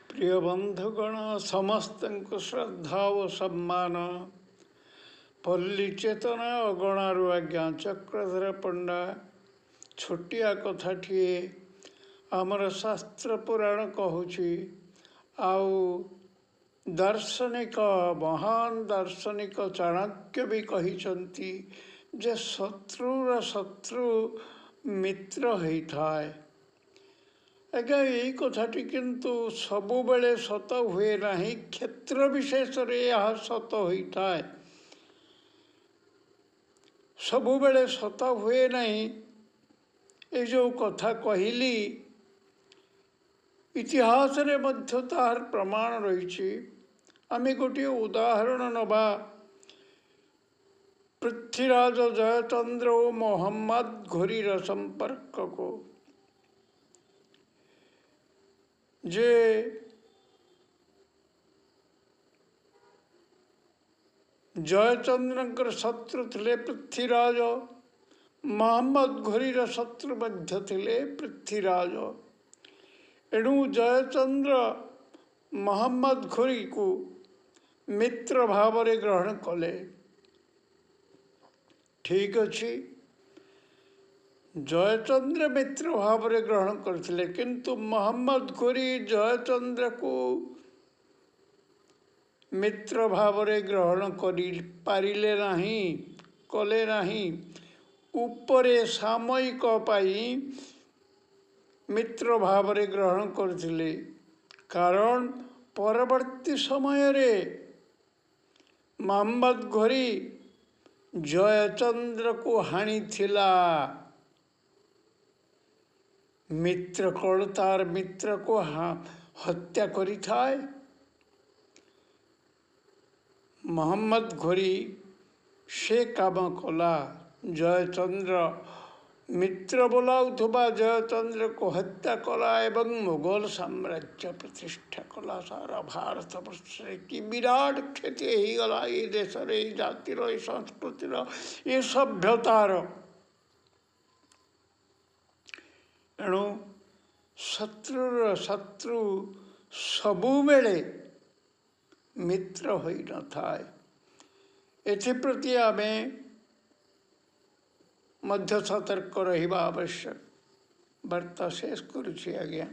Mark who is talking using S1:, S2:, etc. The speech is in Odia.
S1: ପ୍ରିୟ ବନ୍ଧୁଗଣ, ସମସ୍ତଙ୍କୁ ଶ୍ରଦ୍ଧା ଓ ସମ୍ମାନ। ପଲ୍ଲୀ ଚେତନା ଅଗଣାରୁ ଆଜ୍ଞା ଚକ୍ରଧର ପଣ୍ଡା। ଛୋଟିଆ କଥାଟିଏ, ଆମର ଶାସ୍ତ୍ର ପୁରାଣ କହୁଛି ଆଉ ଦାର୍ଶନିକ, ମହାନ ଦାର୍ଶନିକ ଚାଣକ୍ୟ ବି କହିଛନ୍ତି ଯେ ଶତ୍ରୁର ଶତ୍ରୁ ମିତ୍ର ହେଇଥାଏ। ଆଜ୍ଞା, ଏଇ କଥାଟି କିନ୍ତୁ ସବୁବେଳେ ସତ ହୁଏ ନାହିଁ, କ୍ଷେତ୍ର ବିଶେଷରେ ଏହା ସତ ହୋଇଥାଏ, ସବୁବେଳେ ସତ ହୁଏ ନାହିଁ। ଏଇ ଯେଉଁ କଥା କହିଲି, ଇତିହାସରେ ମଧ୍ୟ ତାହାର ପ୍ରମାଣ ରହିଛି। ଆମେ ଗୋଟିଏ ଉଦାହରଣ ନେବା, ପୃଥ୍ୱୀରାଜ ଜୟଚନ୍ଦ୍ର ଓ ମୋହମ୍ମଦ ଘୋରୀର ସମ୍ପର୍କକୁ। ଯେ ଜୟଚନ୍ଦ୍ରଙ୍କର ଶତ୍ରୁ ଥିଲେ ପୃଥ୍ୱୀରାଜ, ମହମ୍ମଦ ଘୋରୀର ଶତ୍ରୁ ମଧ୍ୟ ଥିଲେ ପୃଥ୍ୱୀରାଜ। ଏଣୁ ଜୟଚନ୍ଦ୍ର ମହମ୍ମଦ ଘୋରୀକୁ ମିତ୍ର ଭାବରେ ଗ୍ରହଣ କଲେ। ଠିକ୍ ଅଛି, ଜୟଚନ୍ଦ୍ର ମିତ୍ର ଭାବରେ ଗ୍ରହଣ କରିଥିଲେ, କିନ୍ତୁ ମହମ୍ମଦ ଘୋରୀ ଜୟଚନ୍ଦ୍ରକୁ ମିତ୍ର ଭାବରେ ଗ୍ରହଣ କରିପାରିଲେ ନାହିଁ, କଲେ ନାହିଁ। ଉପରେ ସାମୟିକ ପାଇଁ ମିତ୍ର ଭାବରେ ଗ୍ରହଣ କରିଥିଲେ, କାରଣ ପରବର୍ତ୍ତୀ ସମୟରେ ମହମ୍ମଦ ଘୋରୀ ଜୟଚନ୍ଦ୍ରକୁ ହାଣିଥିଲା। ମିତ୍ର କ'ଣ ତାର ମିତ୍ରକୁ ହତ୍ୟା କରିଥାଏ? ମହମ୍ମଦ ଘୋରୀ ସେ କାମ କଲା। ଜୟଚନ୍ଦ୍ର ମିତ୍ର ବୋଲାଉଥିବା ଜୟଚନ୍ଦ୍ରକୁ ହତ୍ୟା କଲା ଏବଂ ମୋଗଲ ସାମ୍ରାଜ୍ୟ ପ୍ରତିଷ୍ଠା କଲା ସାରା ଭାରତ ବର୍ଷରେ। କି ବିରାଟ କ୍ଷତି ହେଇଗଲା ଏ ଦେଶରେ, ଏଇ ଜାତିର, ଏ ସଂସ୍କୃତିର, ଏ ସଭ୍ୟତାର। ଏଣୁ ଶତ୍ରୁର ଶତ୍ରୁ ସବୁବେଳେ ମିତ୍ର ହୋଇନଥାଏ, ଏଥିପ୍ରତି ଆମେ ମଧ୍ୟ ସତର୍କ ରହିବା ଆବଶ୍ୟକ। ବାର୍ତ୍ତା ଶେଷ କରୁଛି ଆଜ୍ଞା।